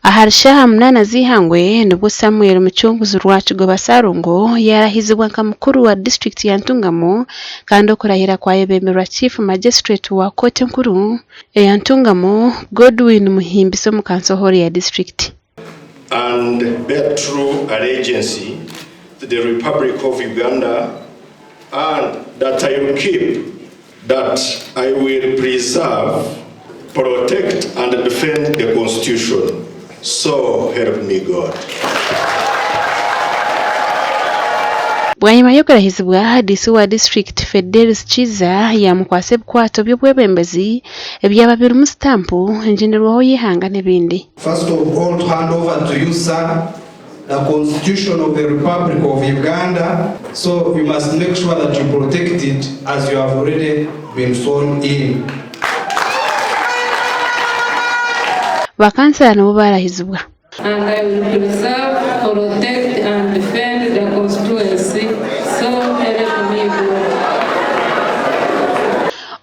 Ahari shaaha munaana z'eihangwe nibwo Samuel Mucunguzi Rwakigoba Ssalongo yaarahizibwa nka mukuru wa disiturikiti ya Ntungamo kandi okurahira kwayebemberwa Chief Magistrate wa kooti enkuru eya Ntungamo, Godwin Muhimbise omu kanso hall ya disiturikiti. And bear true allegiance to the Republic of Uganda and that I will keep That I will preserve, protect and defend the constitution, so help me God. Bwanyima y'okurahizibwa, DC wa disiturikiti Fedelis Kiiza yaamukwatsa ebikwato by'obwebembezi ebyaba birimu sitampu, engyenderwaho y'eihanga n'ebindi. First of all to hand over to you sir the constitution of the Republic of Uganda so you must make sure that you protect it as you have already been sworn in. Ba kansala nibo baarahizibwa. And I will preserve, protect and defend the constituency, so help me God.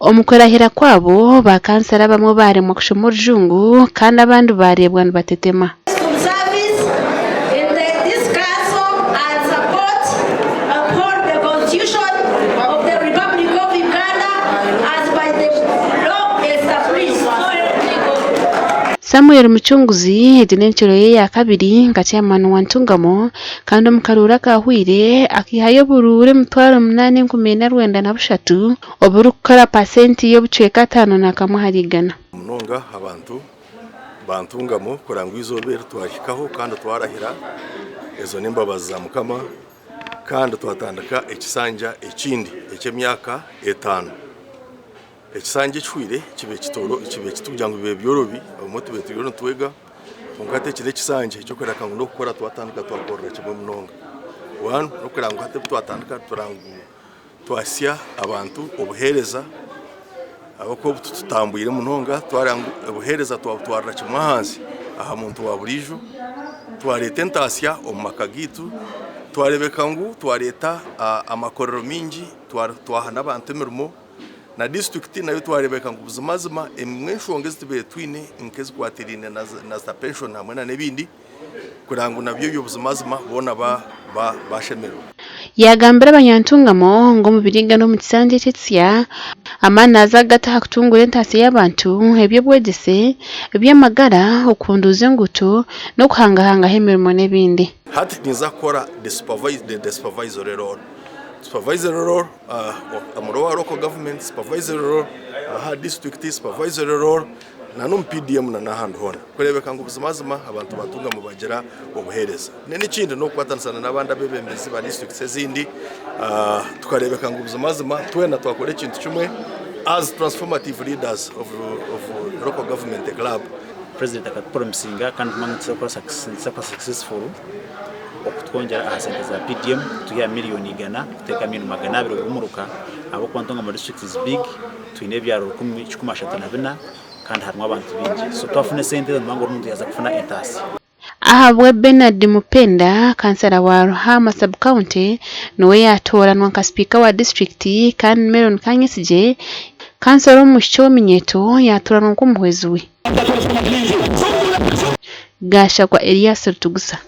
Omu kurahira kwabo, ba kansala abamwe baaremwa kushoma orujungu kandi abandi baareebwa nibatetema. School service in the this council and support uphold the constitution of the Republic of Uganda as by the law established. So help me God. Samuel Mucunguzi egi n'encuro ye ya kabiri nka chairman wa Ntungamo kandi omu karuuru akahweire akaihayo oburuuru 8493 oburikukora pasenti y'obucweka 51 ahari igana. Munonga abantu Ba Ntungamo kureba ngu eizooba eri twahikaho kandi twarahira, ezo n'embabazi za Mukama kandi twatandika ekisanja ekindi eky'emyaka etaano. Ekisanja ekihweire kibe kibe kugira ngu bibe byorobi obumwe tube turiyo nitwega kwonka hati eki n'ekisanja eky'okworeka ngu n'okukora twatandika twakorera kimwe munonga. One n'okureba ngu hati ebi twatandika tureba ngu Twahitsya abantu obuheereza ahabw'okuba obu tutambwire munonga twareeba ngu obuheereza twabutwarira kimwe ahansi aha muntu wa buriijo, twareeta entaasya omu maka gaitu, twareebeka ngu twareeta amakorero maingi twaha n'abantu emirimo na disiturikiti nayo twareebeka ngu buzimazima emwe enshonga ezi tubaire twine nk'ezikwatiraine na za penshoni hamwe n'ebindi kureba ngu nabyo ebyo buzimazima boona bashemererwa. Yaagambira abanyantungamo ngu omu biriga n'omu kisanja eki ekisya, amaani naaza kugata aha kutunguura entaasya y'abantu, eby'obwegyese, eby'amagara, okuhunduuza enguuto n'okuhangahangaho emirimo n'ebindi. Hati ninza kukora the supervisory role, supervisory role omuri owa local government, supervisory role aha district, supervisory role na n'omu PDM na n'ahandi hoona kureebeka ngu buzimazima abantu baatunga ngu bagira obuheereza. N'ekindi n'okukwatanisa na n'abandi abeebembezi ba disiturikiti ezindi tukareebeka ngu buzimazima twena twakora ekintu kimwe as transformative leaders of local government club. President akatupromisinga kandi nitumanya ngu nituza kuba successful okutwongyera aha sente za PDM kutwiha aha miriyoni igana kuteeka aha miriyoni 200 buri muruka ahabw'okuba Ntungamo district is big. Twine ebyaro 134 kandi harimu abantu baingi. So twafuna esente ezo nituba ngu buri muntu yaaza kufuna entaasya. Ahabwe Bernard Mupenda, kansara wa Ruhaama sub-county niwe yaatooranwa nka sipiika wa disiturikiti kandi Meron Kanyesigye, kansara ow'omwishiki ow'eminyeeto yaatooranwa nk'omuhwezi we. Gashakwa Elias Rutugusa.